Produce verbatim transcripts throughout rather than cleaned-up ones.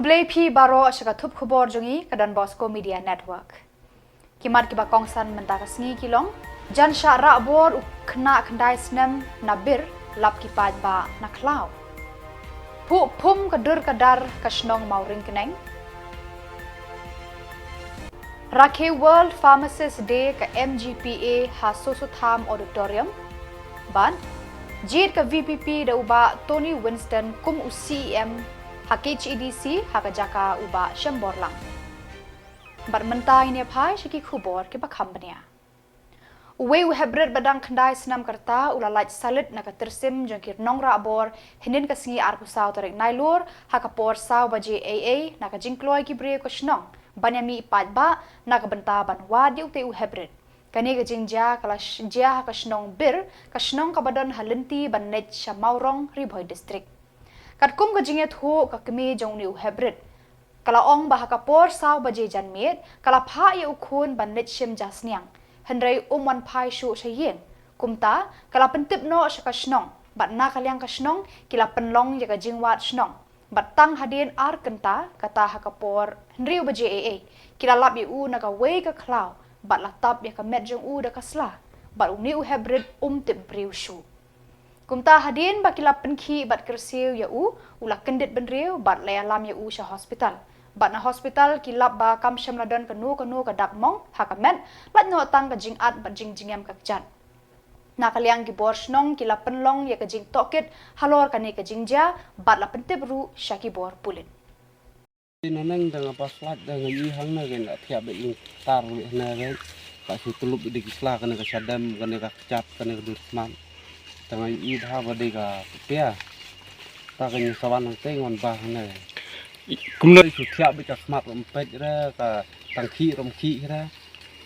Khublei phi baroh sha ka thup khubor jong ngi ka Don Bosco Media Network. Ki mat kiba kongsan mynta ka sngi ki long: Jan shah rah bor u khynnah khyndai snem na Bir, lap ki paidbah na khlaw. Phuh phum ka dur ka dar ka shnong Mawryngkneng. Rakhe World Pharmacist Day ka M G P A ha Sosotham Auditorium. Bad jied ka V P P da u Bah Tony Winston kum u C E M ha K H A D C ha ka jaka u Bah Shemborlang. Bad mynta ngin ïa phai sha ki khubor kiba kham bniah. Uwei u heprit ba dang khyndai snem ka rta u la lait salit na ka tyrsim jong ki nongrah bor hynnin ka sngi arphew saw tarik Nailur ha ka por saw baje eiei na ka jingkloi ki briew ka shnong ban ïa mih paidbah na ka bynta ban wad ïa utei u heprit. Kane ka jingjia ka la sh- jia ha ka shnong Bir, ka shnong kaba don ha lynti ban leit sha Mawrong, Ri Bhoi District. Katkum ka jingïathuh ka kmie jong une u heprit, ka la ong ba ha ka por saw baje janmiet ka la phah ïa u khun ban leit shim ja sniang, hynrei um wan phai shuh sha ïing. Kumta ka la pyntip noh sha ka shnong, bad na ka liang ka shnong ki la pynlong ïa ka jingwad shnong. Bad tang hadien ar kynta, kata ha ka por hynriew baje eiei, ki la lap ïa u na kawei ka khlaw bad la tap ïa ka met jong u da ka sla. Bad une u heprit um tip briew shuh. Kumta hadien ba ki la pynkhih bad kyrsiew ïa u, u la kyndit bynriew bad la ïalam ïa u sha hospital. Bad na hospital ki lap ba kam shym la don kano kano ka dak mong ha ka met, lait noh tang ka jingat bad jingjngem ka kjat. Na ka liang ki bor shnong ki la pynlong ïa ka jingtohkit halor kane ka jingjia bad la pyntip ruh sha ki bor pulit. Ïa nang da nga pass light da nga ïohi hangne, nga thiah beit lyngtar beit hangne beit. Ka shu tyllup beit da ki sla, kane ka shadem, kane ka kjat, kane ka dur khmat. Da nga ïohi da ba dei ka pia. Ta ka ngi sa wan hangtei ngan bah hangne. Kumno? Shu thiah beit ka khmat ruh ym peit re, ka tang khih ruh ym khih re.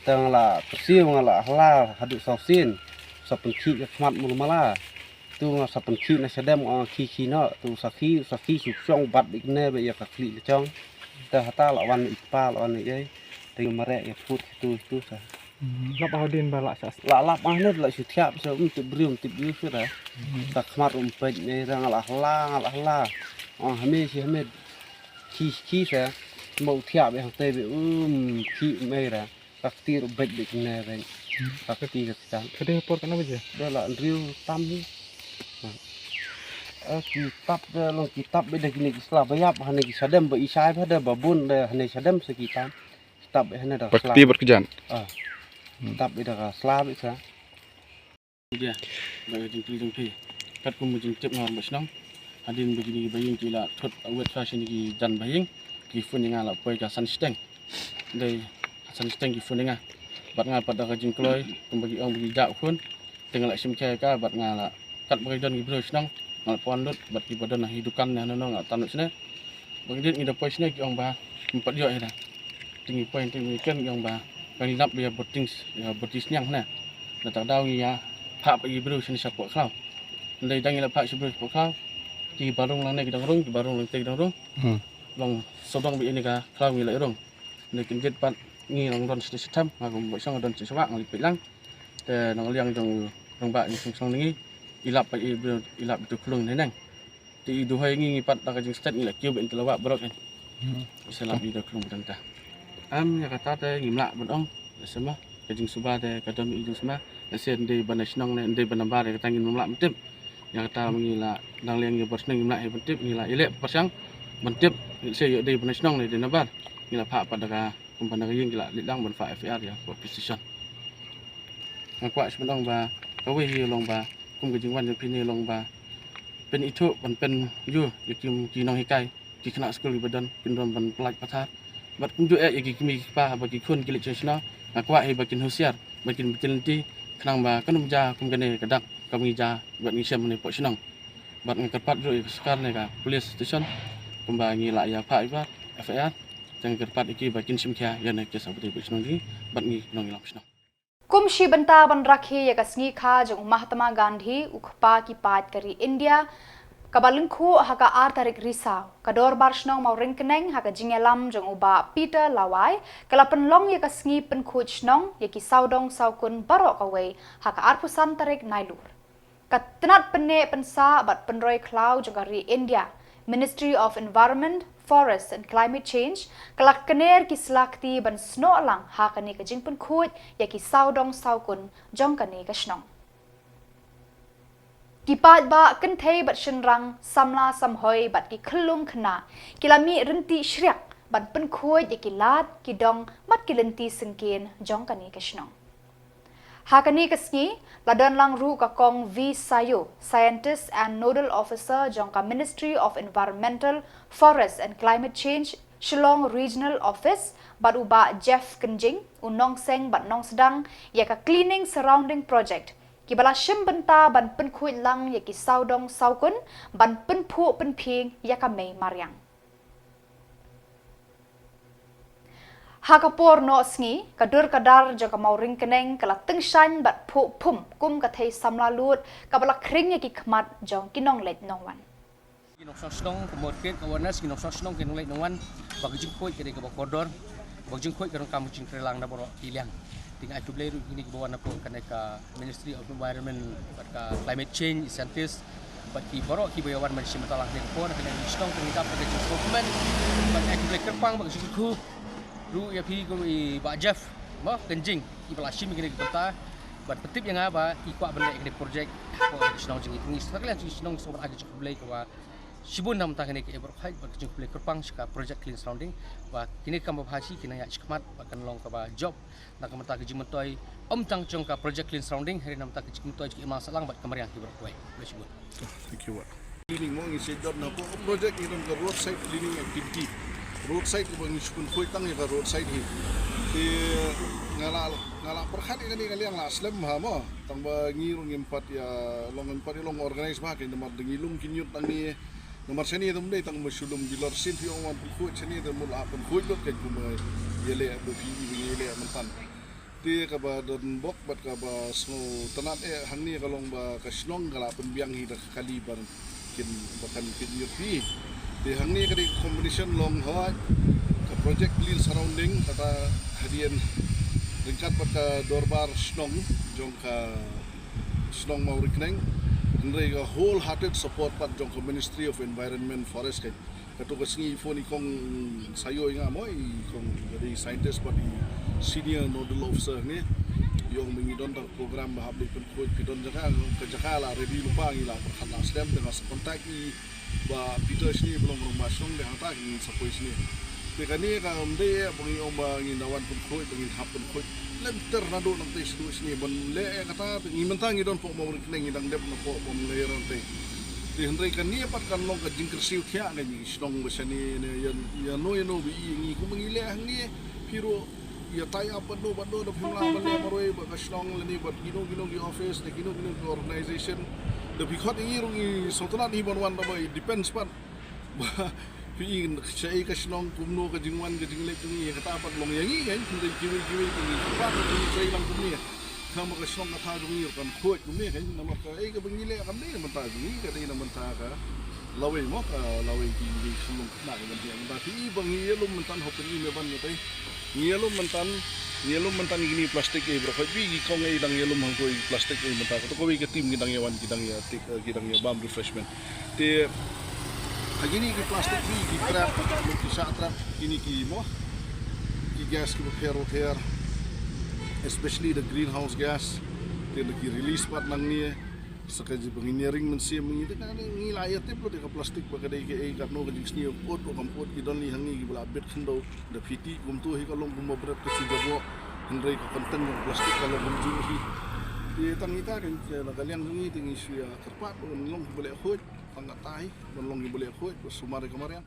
Te nga la kyrsiew, nga la hla haduh saw sien. Sa pynkhih ka khmat mul mala. Tu nga sa pynkhih na shadem, nga khih khih noh. Tu sa khih, sa khih shu shong bat beit ne beit ïa ka khlieh la jong. Te hata la wan i kpa, la wan i ei. Te nga mareh ïa put tu tu sa. Hmm, lap hadien ba la sa. La lap ah ne la shu thiah sa, um tip briew, um tip briew shu da. Hmm. Ka khmat um peit ne, nga la hla, nga la hla. Oh, hame shi hame. Khih khih sa. Mo thiah beit hangtei beit, um khih mei ra. Ka kti ruh beit beit ne beit. Ka kti ka kti. Ka dei por katno baje? Da la hynriew tam hi. Eh, ki tap da long ki tap beit da kine ki sla ba ïap, hane ki shadem ba i shai ba da ba bun da hane shadem sa ki tam. Ki tap beit hane da sla. Ba kti bad kjat. Ah. Ki tap beit da ka sla beit sa. Media, ba ka jingkylli jong phi. Katkum ka jingtip nga ruh ba shnong. Hadien ba kine ki bahaïing ki la thut wet sha shane ki jan bahaïing, ki phone ïa nga la poi ka san shiteng. Dei san shiteng ki phone ïa nga. Bad nga pat da ka jingkloi, kumba ki ong ba ki jah u khun. Te nga la shim khia ïa ka, bad nga la kat ba ki don ki briew shnong. Nga la poi lut, bad kiba don ha ki dukan ne hano hano nga la tan lut shane. Ba ngi dei ngi da poi shane ki ong ba, ngim pat ïoh ïa da. Te ngi poi te ngi ken ki ong ba, ba ngi lap ïa boarding, ïa boarding sniang ne. Nangta ka daw ngi ïa phah pat ki briew shane shapoh khlaw. Ngi dang ïa la phah shi briew shapoh khlaw. Kiba rung lang ne ki dang rung, kiba rung lang te ki dang rung. Hmm. Long sawdong beit ïa ne ka khlaw ngi la ïa rung. Ngi kyndit pat ngi long don shi shitom, nga kum ba shong don shi shwa ngi peit lang. Te na ka liang jong rangbah ngi song song ngi. I lap pat i briew, i lap ïa tu khlung ne neng. Te i duhoi ngi ngi pat da ka jingstet ngi la kiew beit te la wah brok in. Hmm. Sa lap ïa da khlung beit ta. Am ïa kata te ngim lah ban ong. Sa ma ka jingsuba te ka don i jingsma. Lehse ndei ban shnong ne ndei ban nambar ïa kata ngim lah ban tip. Ïa kata ngi la dang liang ïa bar shnong ngim lah ïa ban tip, ngi la ïaleh pyrshang ban tip. Lehse ïa dei ban shnong ne dei nambar. Ngi la phah pat da ka kumba na ka ïing ki la leit lang ban phah F I R ïa police station. Nga kwah shu ban ong ba kawei hi long ba kum ka jingwan jong phi ne long ba pynithuh ban pynïoh ïa ki, ki nonghikai, ki khynnah skul kiba don, kin don ban pyllait pathar. Bad kumjuh eh ïa ki kmie ki kpa ba ki khun ki leit sha shnong, nga kwah hi ba kin husiar, ba kin bit lynti, khnang ba kan ym jia kum kane ka dak kaba ngi jia bad ngi shem ne poh shnong. Bad nga kyrpad ruh ïa ka sorkar ne ka police station kumba ngi la ïa phah ïa ka F I R, te nga kyrpad ïa ki ba kin shim khia ïa ne ka case ha pyrthei poh shnong ngi bad ngi nongïalam shnong. Kum shi bynta ban rakhe ïa ka sngi kha jong u Mahatma Gandhi, u kpa ki paid ka ri India, kaba lyngkhuh ha ka ar tarik Risaw, ka Dorbar Shnong Mawryngkneng ha ka jingïalam jong u Bah Peter Lawai, ka la pynlong ïa ka sngi pynkhuid shnong ïa ki sawdong sawkun baroh kawei ha ka arphew san tarik Nailur. Ka tnat pynneh pynsah bad pynroi khlaw jong ka ri India, Ministry of Environment, Forest and Climate Change ka la kner ki slakti ban snoh lang ha kane ka jingpynkhuid ïa ki sawdong sawkun jong kane ka shnong. Ki paidbah kynthei bad shynrang, samla samhoi bad ki khyllung khynnah ki la mih ryntih shriak ban pynkhuid ïa ki lad, ki dong bad ki lynti syngkien jong kane ka shnong. Ha kane ka sngi la don lang ruh ka Kong V Sayo, Scientist and Nodal Officer jong ka Ministry of Environmental, Forest and Climate Change, Shillong Regional Office, bad u Bah Jeff Kynjing, u nongseng bad nongsdang ïa ka Cleaning Surrounding Project, kiba la shim bynta ban pynkhuid lang ïa ki sawdong sawkun ban pynphuh pynphieng ïa ka mei mariang. Ha ka por noh sngi, ka dur ka dar jong ka Mawryngkneng ka la tyngshaiñ bad phuh phum kum ka thei samla lud kaba la khring ïa ki khmat jong ki nongleit nongwan. Ki nongshong shnong, ka mut ka awareness, ki nongshong shnong, ki nongleit nongwan, ba ka jingkhuid ka dei kaba kordor, ba ka jingkhuid ka donkam ka jingtreilang na baroh ki liang. Te nga ai khublei ruh ïa kine kiba wan hapoh kane ka Ministry of Environment bad ka Climate Change, i scientist, bad ki baroh kiba ïa wan ban shim bynta lang ha kane ka por, kane ka shnong, kane ka dap, kane ka jingkhuid, bad nga ai khublei kyrpang bad ka jingkyrkhu ruh ïa phi kum i Bah Jeff, mo, Kynjing, iba la shim ïa kane ka bynta, bad pyntip ïa nga ba i kwah ban leh ïa kane ka project hapoh kane ka shnong jong ngi. Te ngi sa kaliang jong ngi shnong, sa wan ai ka jingkhublei kaba shibun na ka bynta kane ka ïa baroh kawei, bad ka jingkhublei kyrpang sha ka Project Clean Surrounding, ba kine ki kam babha shi kin nang ïaid shakhmat, bad kan long kaba jop na ka bynta ka jingmyntoi ym tang jong ka Project Clean Surrounding, hynrei na ka bynta ka jingmyntoi jong ka imlang sahlang bad ka mariang ki baroh kawei. Khublei shibun. Thank you, Bah. Cleaning mo, ngi sa don hapoh project ngi don ka roadside cleaning activity. Roadside kaba ngi shu pynkhuid tang ïa ka roadside hi. Te nga la, nga la pyrkhat ïa kane ka liang la slem bha mo. Tang ba ngi ruh ngim pat ïa long, ngim pat ïa long organize bha, kane namar da ngi lum ki ñiut tang ngi. Namar shane te ym dei tang ba shu lum bilor sien phi ong wan pynkhuid shane, te mut la pynkhuid lut, ka kumba ïaleh ba phi i ba ngi ïaleh myntan. Te kaba don bok bad kaba sngewtynnat eh hangne ka long ba ka shnong ka la pynbiang hi da ka kali ba kin, ba kan pynïoh hi. Te hangne ka dei ka combination long hoi ka Project Clean Surrounding, kata hadien ryngkat bad ka dorbar shnong jong ka shnong Mawryngkneng, hynrei ka wholehearted support pat jong ka Ministry of Environment, Forest, ka Kato ka sngi i phone i Kong Sayo ïa nga mo, i Kong, ka dei scientist bad i senior nodal officer ne. I ong ba ngi don da ka program ba hap leit pynkhuid, phi don jaka? Ka jaka la ready lypa, ngi la pyrkhat la slem, te nga sa contact i Bah Peter shane ba long rangbah shnong, te hangta ngin sa poi shane. Te kane kam dei ba ngi ong ba ngin da wan pynkhuid, ba ngin hap pynkhuid lynter naduh nangtei shaduh shane ban leh ïa kata. Te ngi mynta ngi don hapoh Mawryngkneng, ngi dang dep na hapoh Bamler nangtei. Te hynrei kane pat kan long ka jingkyrsiew thiah na ngi shnong ba shane ne, ïa, ïano ïano ba ïohi ïa ngi kumba ngi leh hangne, phi ruh ïa tie up bad no bad no, da phim lah ban leh marwei bad ka shnong lane bad kino kino ki office ne, kino kino ki organization. Da phi khot ïa ngi ruh ngi sngewtynnat hi ban wan, da ba it depends pat ba phi i shaei ka shnong, kumno ka jingwan ka jingleit jong ngi. Kata pat long ïa ngi kan, hynrei kiwei kiwei ki ngi pat ki ngi trei lang kumne. Namar ka shnong ka thaw jong ngi kan khuid kumne kan, namar kaei kaba ngi leh kam dei na bynta jong ngi, ka dei na bynta ka lawei mo, ka lawei ki ngi shnong na ka bynta. Bynta phi i ba ngi ïalum myntan, hopin i me ban ngi tai. Ngi ïalum myntan, ngi ïalum myntan ïa kine plastik, eh, bro, phi i ki Kong, eh, dang ïalum hangto ïa plastik, eh, mynta. Kato kawei ka team ki dang ïawan, ki dang ïa, eh, ki dang ïa bam refreshment. Te ha kine ki plastik, ki, ki trap, ki shah trap kine ki mo, ki gas kiba pher bapher, especially the greenhouse gas. Te la ki release pat nangne. Sa ka jingpynïaring mynsiem ngi, te ka ngi la ïa tip lut ïa ka plastik ba ka dei kaei, katno ka jingsniew, put o kam put, ki don hi hangne kiba la bit khyndew. Da phi tih kumto hi ka long kumba bret ka shu jaboh. Hynrei ka content jong plastik ka long kumjuh hi. Te tang ita kan, na ka liang jong ngi te ngi shu ïa kyrpad ban long kiba leh khuid, tang katta hi ban long kiba leh khuid, ba sumar ïa ka mariang.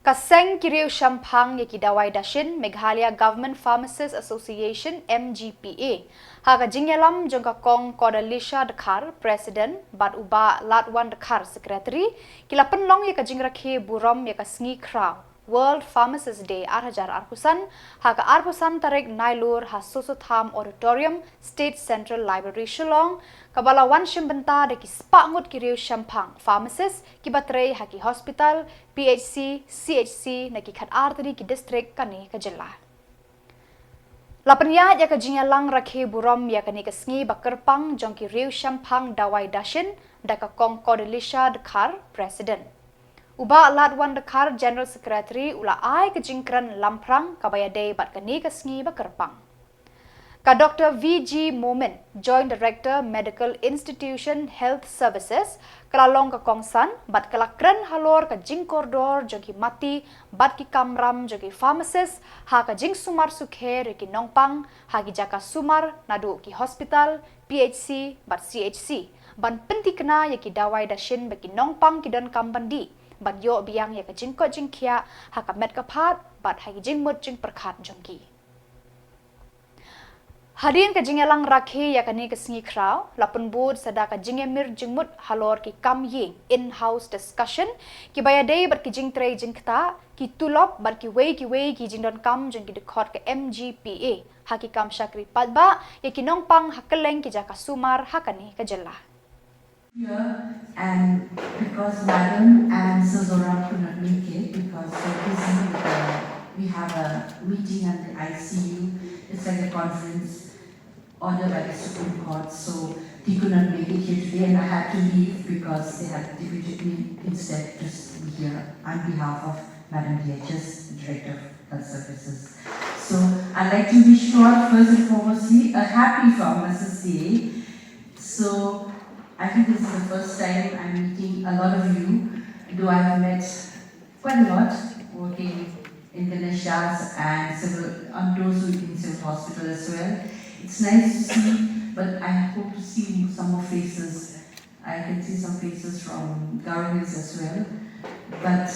Ka seng ki riew shemphang ïa ki dawai dashin, Meghalaya Government Pharmacists Association, M G P A, ha ka jingïalam jong ka Kong Kodalisha Dkhar, President, bad u Bah Latwan Dkhar, Secretary, ki la pynlong ïa ka jingrakhe burom ïa ka sngi khraw World Pharmacist Day ar hajar arphew san, ha ka arphew san tarik Nailur, ha Soso Tham Auditorium, State Central Library, Shillong, kaba la wan shim bynta da ki spah ngut ki riew shemphang pharmacist kiba trei ha ki hospital, P H C, C H C, na ki khatar tylli ki district kane ka jylla. La pynïaid ïa ka jingïalang rakhe burom ïa kane ka sngi ba kyrpang jong ki riew shemphang dawai dashin da ka Kong Kodalisha Dkhar, President. U Bah Ladwandkhar, General Secretary, u la ai ka jingkren lamphrang kaba ïadei bad kane ka sngi ba kyrpang. Ka Doctor V G Momin, Joint Director, Medical Institution Health Services, ka la long ka kongsan bad ka la kren halor ka jingkordor jong ki mati bad ki kamram jong ki pharmacist ha ka jingsumar sukher ïa ki nongpang ha ki jaka sumar naduh ki hospital, P H C bad C H C, ban pynthikna ïa ki dawai dashin ba ki nongpang ki donkam ban dih, ban ïoh biang ïa ka jingkoit jingkhiah ha ka met ka phad bad ha ki jingmut jingpyrkhat jong ki. Hadien ka jingïalang rakhe ïa kane ka sngi khraw, la pynbud sa da ka jingïamir jingmut halor ki kam ïing, in-house discussion, kiba ïadei bad ki jingtrei jingktah, ki tulop bad kiwei kiwei ki jingdonkam jong ki dkhot ka M G P A ha ki kam shakri paidbah ïa ki nongpang ha kylleng ki jaka sumar ha kane ka jylla. Here, and because Madam and Sir Zoram could not make it because they're busy with the, we have a meeting at the I C U. It's like a conference ordered by the Supreme Court, so they could not make it here today, and I had to leave because they had deputed me instead to be here on behalf of Madam D H S, Director of Health Services. So I'd like to wish you all, first and foremostly, a happy Pharmacist Day. So I think this is the first time I'm meeting a lot of you, though I've met quite a lot working in Ganesha's and several, on those who in civil hospital as well. It's nice to see, but I hope to see some more faces. I can see some faces from Garo Hills as well, but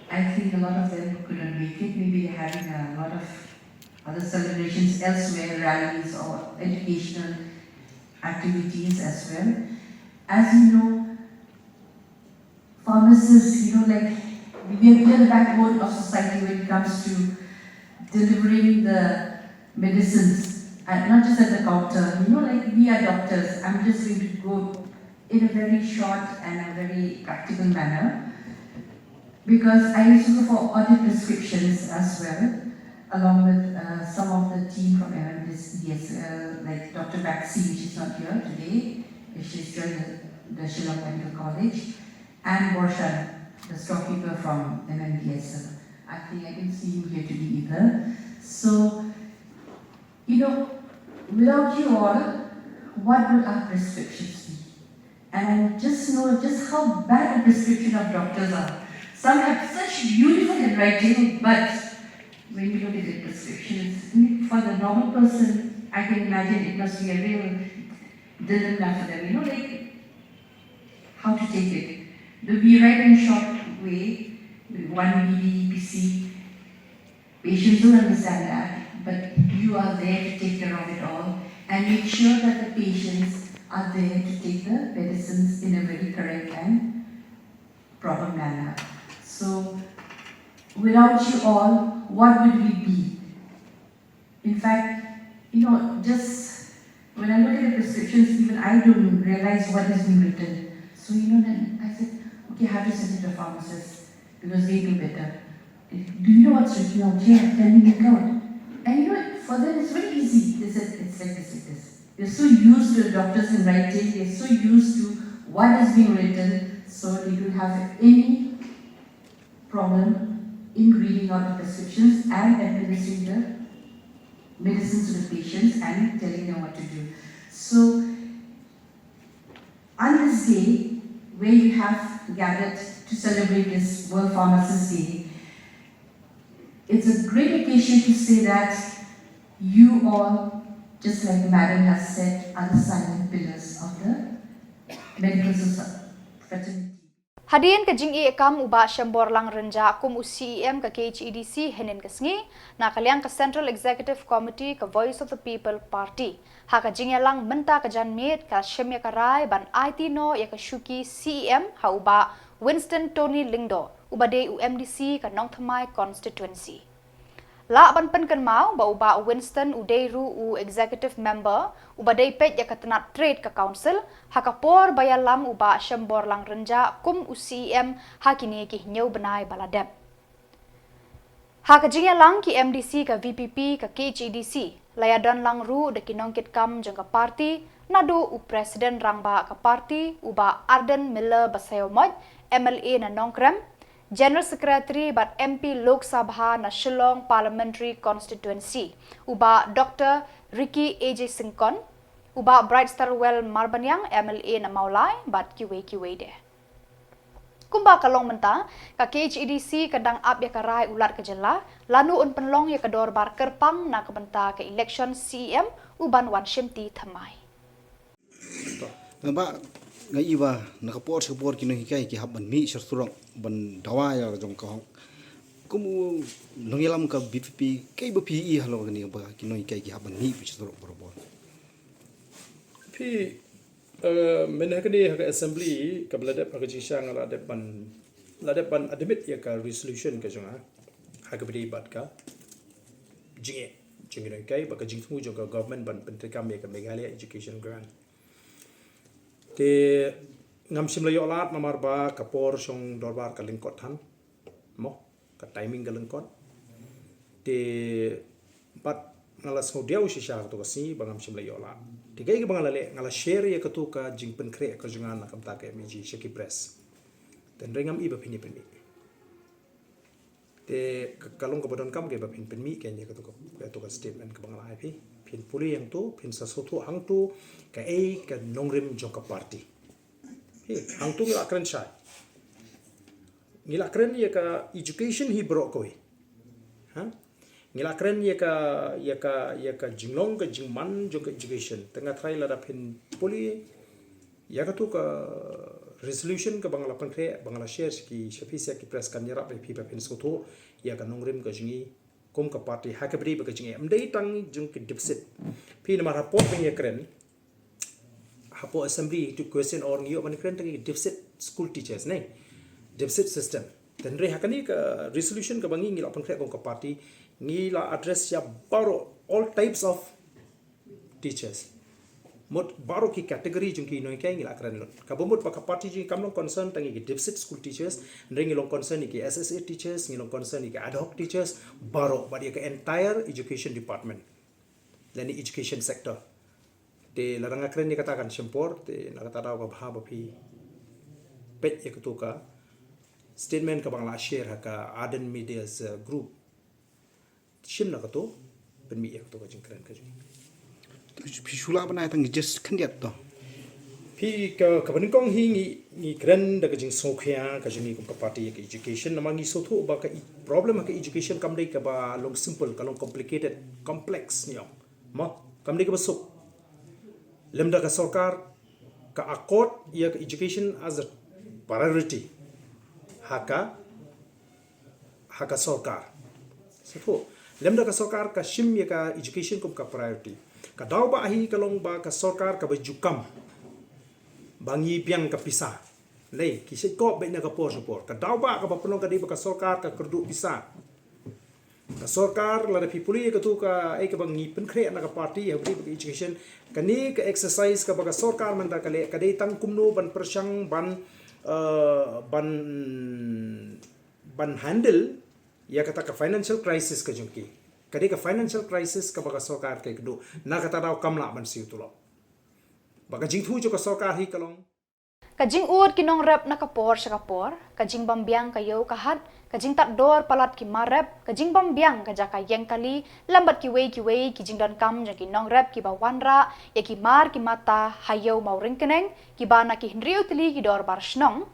I think a lot of them couldn't make it. Maybe they're having a lot of other celebrations elsewhere, rallies or educational activities as well. As you know, pharmacists, you know, like, we are, we are the backbone of society when it comes to delivering the medicines, and not just at the counter. You know, like, we are doctors. I'm just going to go in a very short and a very practical manner, because I used to go for audit prescriptions as well, along with uh, some of the team from M M D S, uh, like Doctor Maxine, she's not here today, she's joined the, the Shillong Medical College, and Borshan, the storekeeper from M M D S. I think I didn't see him here today either. So, you know, without you all, what would our prescriptions be? And I just know just how bad the prescription of doctors are. Some have such beautiful handwriting, but when you look at the prescriptions, for the normal person, I can imagine it must be a real dilemma for them. You know, like, how to take it. They'll be right in a short way, one B D, P C. Patients don't understand that, but you are there to take care of it all and make sure that the patients are there to take the medicines in a very correct and proper manner. So, without you all, what would we be? In fact, you know, just when I look at the prescriptions, even I don't realize what is being written. So, you know, then I said, okay, I have to send it to a pharmacist because they do better. Do you know what's written out here? Tell me, make out. And you know, for them, it's very easy. They said, it's like this, like this. They're so used to the doctors in writing, they're so used to what is being written, so they don't have any problem in reading out the prescriptions and administering the medicines to the patients and telling them what to do. So, on this day, where you have gathered to celebrate this World Pharmacist Day, it's a great occasion to say that you all, just like Madam has said, are the silent pillars of the medical society, fraternity. Hadien ka jingïeikam u Bah Shemborlang Rynjah kum u C E M ka K H A D C hynnin ka sngi, na ka liang ka Central Executive Committee ka Voice of the People Party, ha ka jingïalang mynta ka janmiet ka shim ïa ka rai ban aiti noh ïa ka shuki C E M ha u Bah Winston Tony Lyngdoh, uba dei u M D C ka Nongthymmai Constituency. Lah ban pynkynmaw ba u Bah Winston u dei ruh u Executive Member uba dei peit ïa ka tnat Trade ka Council, ha ka por ba ïalam u Bah Shemborlang Rynjah kum u C E M ha kine ki hynñiew bnai ba la dep. Ha ka jingïalang ki M D C ka V P P ka K H A D C, la ïadon lang ruh da ki nongkitkam jong ka party, Naduh u President Rangbah ka party, u Bah Ardent Miller Basaiawmoit, M L A na Nongkrem, General Secretary bad M P Lok Sabha na Shillong Parliamentary Constituency, u Bah Doctor Ricky A J Syngkon, u Bah Brightstarwell Marbaniang, M L A na Mawlai, bad kiwei kiwei de. Kumba ka long mynta, ka K H A D C ka dang ap ïa ka rai u Lat ka jylla, lano un pynlong ïa ka dorbar kyrpang na ka bynta ka election C E M, u ban wan shimti thymmai. Nga ba, nga i ba, na ka por sha ka por ki nonghikai ki hap ban mih sha surok, ban dawa ïa la jong ka hok. Kum u nongïalam ka B P P, kai ba phi i halor kane ba ki nonghikai ki hap ban mih sha surok barabor. Phi, eh, mynne ha kane ha ka assembly, ka ba la dep ha ka jingshisha nga la dep ban, la dep ban admit ïa ka resolution ka jong nga. Ha ka bynta bad ka jingeh jong ki nonghikai, bad ka jingthmu jong ka government ban pyntreikam ïa ka Meghalaya Education Grant. Te ngam shym la ïoh lad namar ba ka por shong dorbar ka lyngkot than. Mo, ka timing ka lyngkot. Te bad nga la sngewdiaw shisha kato ka sngi ba ngam shym la ïoh lad. Te kaei kaba nga la leh, nga la share ïa kato ka jingpynkhreh ka jong nga na ka bynta ka M A G sha ki press. Te hynrei ngam i ba phin ïa pynmih. Te ka, ka long kaba donkam kaba phin pynmih kein ïa kato ka, kato ka statement kaba nga la ai phi. Phin pule hangto, phin sa sngewthuh hangto, kaei ka nongrim jong ka party. Phi, hangto ngi la kren shai. Ngi la kren ïa ka education hi baroh kawei. Ha? Ngi la kren ïa ka, ïa ka, ïa ka jinglong ka jingman jong ka education. Te nga tharai lada phin pule ïa kato ka resolution kaba nga la pynkhreh, ba nga la share sha ki, sha phi sha ki press kan ïarap ïa phi ba phin sngewthuh ïa ka nongrim ka jong ngi kum ka party ha ka bynta ba ka jingeh. Ym dei tang jong ki deficit. Phi namar hapoh ba ngi ïa kren, hapoh assembly to question or ngi ïoh ban kren tang ki deficit school teachers ne. Deficit system. Te hynrei ha kane ka resolution kaba ngi, ngi la pynkhreh kum ka party, ngi la address ïa baroh all types of teachers. Mut baroh ki category jong ki nonghikai ngi la kren lut. Kaba mut ba ka party jong ngi kam long concern tang ïa ki deficit school teachers, hynrei ngi long concern ïa ki S S A teachers, ngi long concern ïa ki ad hoc teachers, baroh bad ïa ka entire education department. Lane education sector. Te lada nga kren ïa kata kan shim por, te na kata daw ka bha ba phi peit ïa kato ka statement kaba nga la share ha ka Ardent Media's, uh, group. Shim na kato, pynmih ïa kato ka jingkren ka jong ngi. Phi shu lah ban ai tang just khyndiat to. Phi ka, kaba nyngkong hi ngi, ngi kren da ka jingsngewkhia ka jong ngi kum ka party ïa ka education, namar ngi sngewthuh ba ka e-, problem ha ka education kam dei kaba long simple, ka long complicated, complex ngi ong. Mo, kam dei kaba suk. Lymda ka sorkar ka accord ïa ka education as a priority ha ka, ha ka sorkar. Sngewthuh. Lymda ka sorkar ka shim ïa ka education kum ka priority. Ka daw ba hi ka long ba ka sorkar kaba ju kam ba ngi biang ka pisa. Lei, ki shait kop beit na ka por sha por. Ka daw ba kaba pynlong ka dei ba ka sorkar ka kyrduh pisa. Ka sorkar lada phi pule ïa kato ka, eh, kaba ngi pynkhreh na ka party ha ka bynta ka education. Kane ka exercise kaba ka sorkar mynta ka leh, ka dei tang kumno ban pyrshang ban, eh, ban, ban handle ïa kata ka financial crisis ka jong ki. Ka dei ka financial crisis kaba ka sorkar ka kyrduh. Na kata daw kam lah ban siew tulop. Ba ka jingthmu jong ka sorkar hi ka long. Ka jingud ki nongrep na ka por sha ka por, ka jingbymbiang ka ïew ka hat, ka jingtad dor palat ki mar rep, ka jingbymbiang ka jaka ïeng kali, lem bad kiwei kiwei ki jingdonkam jong ki nongrep kiba wanrah ïa ki mar ki mata ha ïew Mawryngkneng, kiba na ki hynriew tylli ki dorbar shnong.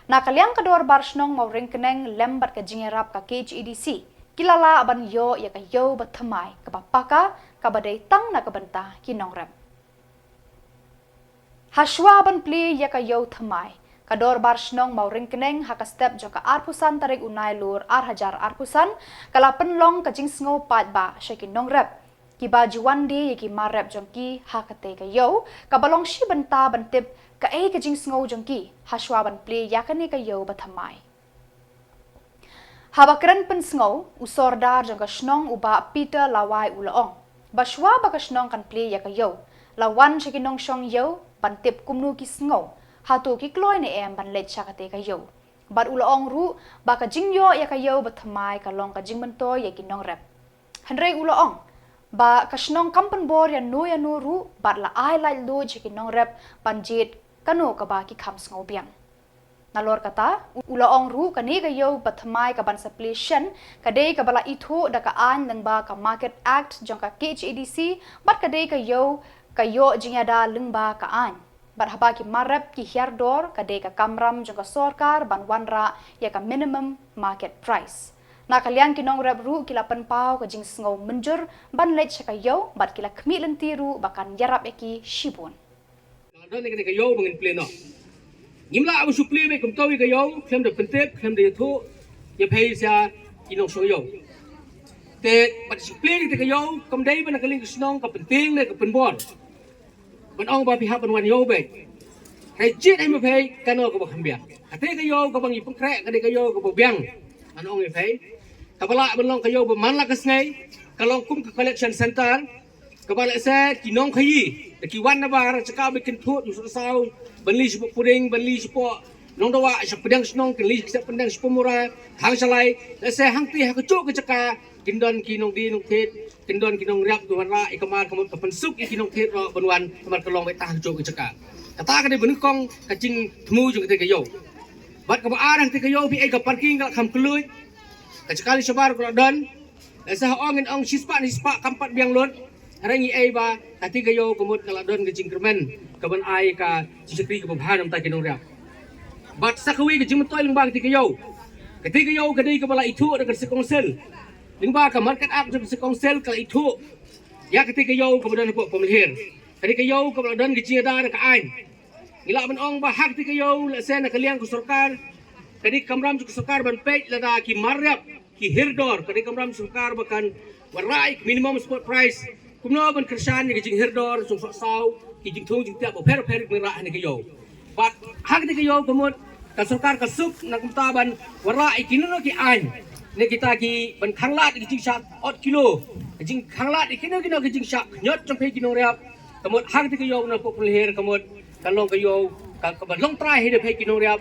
Na ka liang ka dorbar shnong Mawryngkneng lem bad ka jingïarap ka K H A D C, ki la lah ban ïoh ïa ka ïew ba thymmai, kaba paka, kaba dei tang na ka bynta ki nongrep. Hashwa ban plie ïa ka ïew thymmai, ka dorbar shnong Mawryngkneng ha ka step jong ka arphew san tarik u Nailur ar hajar arphew san, ka la pynlong ka jingsngew paidbah sha ki nongrep kiba ju wan die ïa ki mar rep jong ki ha katei ka ïew, kaba long shi bynta ban tip kaei ka jingsngew jong ki hashwa ban plie ïa kane ka ïew ba thymmai. Haba kren pynsngew, u sordar jong ka shnong u Bah Peter Lawai u la ong ba shwa ba ka shnong kan plie ïa ka ïew, la wan sha ki nongshong ïew ban tip kumno ki sngew, hato ki kloi ne em ban leit sha katei ka ïew. Bad u la ong ruh ba ka jingïoh ïa ka ïew ba thymmai ka long ka jingmyntoi ïa ki nongrep. Hynrei u la ong ba ka shnong kam pynbor ïa no ïa no ruh bad la ai laitluid sha ki nongrep ban jied kano kaba ki kham sngew biang. Nalor kata, u la ong ruh kane ka ïew ba thymmai ka ban sa plie shen ka dei kaba la ithuh da ka aiñ lyngba ka Market Act jong ka K H A D C bad ka dei ka ïew ka ïoh jingïada lyngba ka aiñ. Bad haba ki marrep ki hiar dor ka dei ka kamram jong ka sorkar ban wanrah ïa ka minimum market price. Na ka liang ki nongrep ruh ki la pynpaw ka jingsngew mynjur ban leit sha ka ïew bad ki la khmih lynti ruh ba kan ïarap ïa ki shibun. Don ïa kane ka ïew ba ngin plie noh. Ngim lah ban shu plie beit kumto ïa ka ïew khlem da pyntip khlem da ïathuh ïa phi sha ki nongshong ïew. Te bad shu plie ïa ka ïew kam dei ba na ka liang ka shnong ka pyntieng ne ka pynbor. Ban ong ba phi hap ban wan ïew beit. Hynrei jied hi ma phi kano kaba kham biang. Kata ka ïew kaba ngi pynkhreh ka dei ka ïew kaba biang. Ban ong ïa phi. Kaba lah ban long ka ïew ba man la ka sngi ka long kum ka collection center. Kaba lehse ki nongkhaïi da ki wan nabar jaka ba kin thut ïa u sohsaw ban leit shapoh Puding ban leit shapoh Nongdawa sha pdeng shnong kin leit sha pdeng shapoh Mura Thangshalai lehse hangtei ha kajuh ka jaka kin don ki nongdie nongthied kin don ki nongriap ki wanrah ïa ka mar ka mut ka pynsuk ïa ki nongthied ruh ban wan ka mar ka long beit tang ha kajuh ka jaka. Kata ka dei ba nyngkong ka jingthmu jong kata ka ïew. Bad kaba ar hangtei ka ïew phi ai ka parking ka la kham kylluid. Ka jaka leit shabar ka la don. Lehse ha ong ngin ong shispah ne shispah kam pat biang lut. Hynrei ngi ai ba kata ka ïew ka mut ka la don ka jingkyrmen ka ban ai ka jingshakri kaba bha na bynta ki nongriap. Bad sa kawei ka jingmyntoi lyngba kata ka ïew. Kata ka ïew ka dei kaba la ithuh da ka District Council. Lyngba ka Market Act jong ka District Council ka la ithuh ïa kata ka ïew kaba don hapoh Pamlhier. Kata ka ïew kaba la don ka jingïada da ka aiñ. Ngi lah ban ong ba ha kata ka ïew lehse na ka liang ka sorkar ka dei ka kamram jong ka sorkar ban peit lada ki marriap ki hiar dor ka dei ka kamram sorkar ba kan wanrah ïa ka minimum support price kumno ban kyrshan ïa ka jinghiar dor jong sohsaw ki jingthung jingtiap bapher bapher ki wanrah ha kane ka ïew. Bad ha kata ka ïew ka mut ka sorkar ka suk na kumta ban wanrah ïa kino kino ki aiñ ne kita ki ban khanglad ïa ka jingshah ot kilo ka jingkhanglad ïa kino kino ki jingshah khñiot jong phi ki nongriap. Ka mut ha kata ka ïew na poh Pamlhier ka mut ka long ka ïew ka, kaba long trai hi da phi ki nongriap.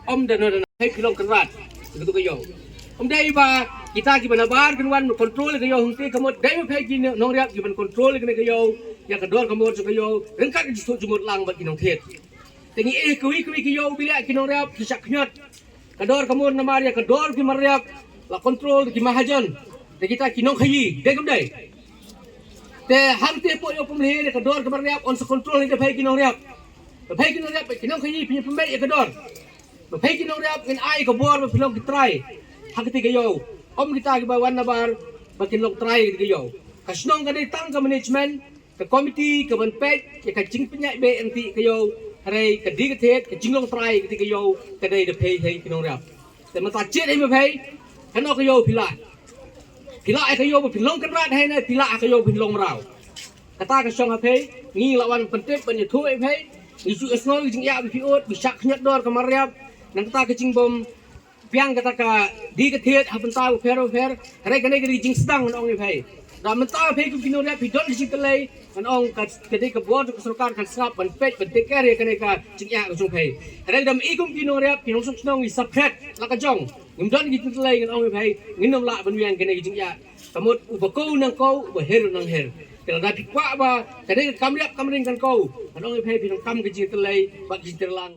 Ym da no da no phi ki long kynrad. Ka tu ka ïew. Ym dei ba kita kiba nabar kin wan control ka ïew hangtei ka mut dei ba phi ki nongriap kiban control kane ka ïew. Ïa ka dor ka mut ka ïew ryngkat ka jingthoh jingmut lang bad ki nongthied. Te ngi eh kawei kawei ka ïew ba leh ki nongriap ki shah khñiot. Ka dor ka mut namar ïa ka dor ki marriap la control da ki mahajon da kita ki nongkhaïi dei kam dei. Te hangtei poh ïew Pamlhier ïa ka dor ki marriap yn sa control hi da phi ki nongriap. Ba phi ki nongriap ki nongkhaïi phi pynbeit ïa ka dor. Ba phi ki nongriap ngin ai ka bor ba phi long ki trai. Ha kata ka ïew ym kita kiba wan nabar ba kin long trai ha kata ka ïew. Ka shnong ka dei tang ka management ka komiti ka ban peit ïa ka jingpynïaid beit hangtei ka ïew. Hynrei ka dei ka thied ka jinglong trai kata ka ïew ka dei da phi hi ki nongriap. Te mynta jied hi ma phi kano ka ïew phi lah. Phi lah ïa ka ïew ba phi long kynrad hi ne phi lah ïa ka ïew ba phi long mraw. Kata ka shong ha phi. Ngi la wan pyntip ban ïathuh ïa phi. Ngi shu ïohsngew ïa ka jingïa ba phi ud ba shah khñiot dor ka marriap. Nangta ka jingbym biang kata ka dei ka thied ha bynta bapher bapher. Hynrei kane ka dei ka jingsdang ngan ong ïa phi. Da mynta phi kum ki nongriap phi don ka jingtylli ngan ong ka, ka dei ka bor ka sorkar kan sngap ban peit ban take care ïa kane ka jingïa ka jong phi. Hynrei da ma i kum ki nongriap ki nongshong shnong ngi separate la ka jong ngim don ka jingtylli ngan ong ïa phi. Ngin ym lah ban wiang kane ka jingïa. Ka mut uba kow nang kow uba her nang her. Te lada phi kwah ba ka dei ka kam riap kam ring kan kow ngan ong ïa phi phi nang kam ka jingtylli bad ka jingtyrlang.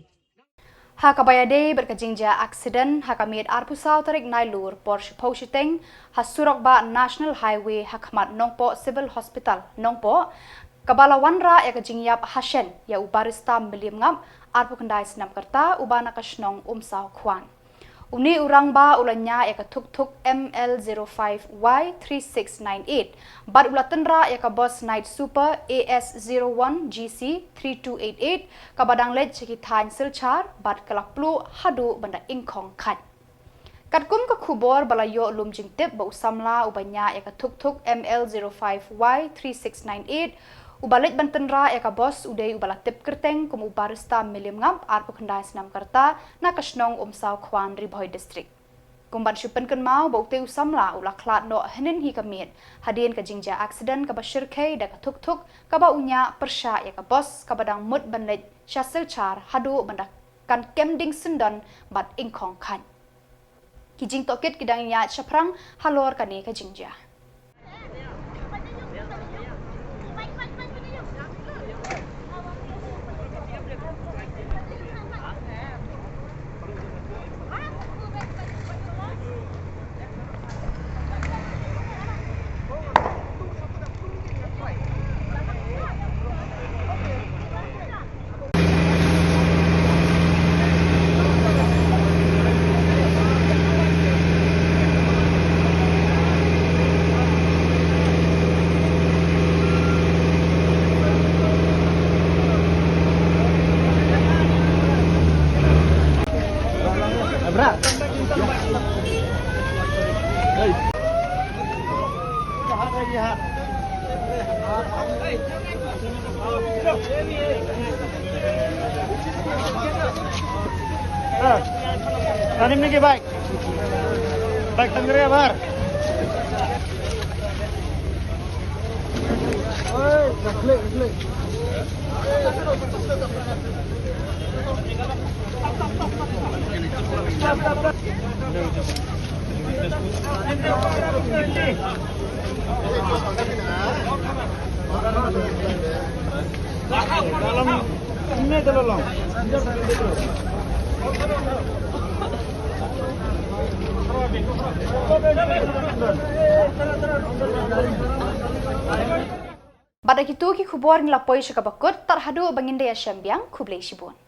Ha kaba ïadei bad ka jingjia accident ha ka miet arphew saw tarik Nailur por shiphew shiteng ha surok bah National Highway ha khmat Nongpoh Civil Hospital Nongpoh, kaba la wanrah ïa ka jingïap ha shen ïa u Barrister Milliam Ngap, arphew khyndai snem ka rta, uba na ka shnong Umsaw Khwan. Une u rangbah u la ñiah ïa ka thuk thuk M L zero five Y three six nine eight bad u la tynrah ïa ka bos Night Super A S zero one G C three two eight eight kaba dang leit sha ki thaiñ Silchar bad ka la pluh haduh ban da ingkhong khait. Katkum ka khubor ba la ïoh lum jingtip ba u samla uba ñiah ïa ka thuk thuk M L zero five Y three six nine eight, uba leit ban tynrah ïa ka bos u dei uba la tip kyrteng kum u Barrister Milliam Ngap, arphew khyndai snem ka rta, na ka shnong Umsaw Khwan, Ri Bhoi District. Kum ban shu pynkynmaw ba utei u samla u la khlad noh hynnin hi ka miet hadien ka jingjia accident kaba shyrkhei da ka thuk thuk kaba u ñiah pyrshah ïa ka bos kaba dang mut ban leit sha Silchar haduh ban da kan kem ding syndon bad ingkhong khait. Ki jingtohkit ki dang ïaid shaphrang halor kane ka jingjia. Tanim ni ke bike. Bike tangre bar. Bad da kitu ki khubor ngi la poi sha kaba kut, tad haduh ba ngin da ïashem biang, khublei shibun.